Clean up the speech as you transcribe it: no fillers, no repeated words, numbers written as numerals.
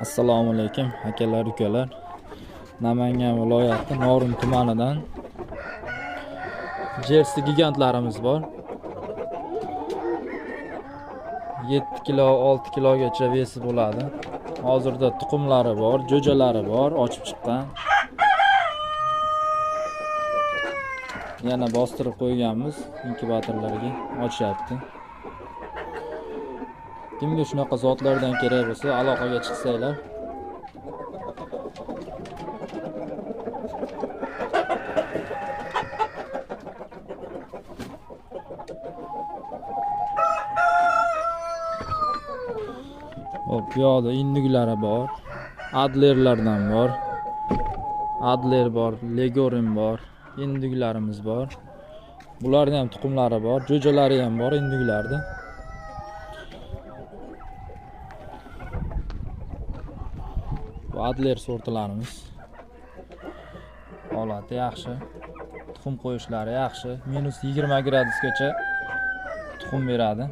Assalomu alaykum akalar, ukalar. Namangan viloyati Norin tumanidan Jersey gigantlarimiz bor. 7 kilo, 6 kilogacha vesi bo'ladi. Hozirda tuxumlari bor, jo'jalari bor, ochib chiqqan. Yana bostirib qo'yganmiz inkubatorlarga, ochyapti. Kimga shunaqa zotlardan kerak bo'lsa, aloqaga chiqsanglar. Hop, bu yoqda indiglari bor. Adlerlardan bor. Adler bor, Legorin bor, indiglarimiz bor. Bularning ham tuxumlari bor, jo'jalari ham bor indiglarda. Bu Adler sortlarimiz. Holati yaxshi. Tuxum qo'yishlari yaxshi. -20 gradusgacha tuxum beradi.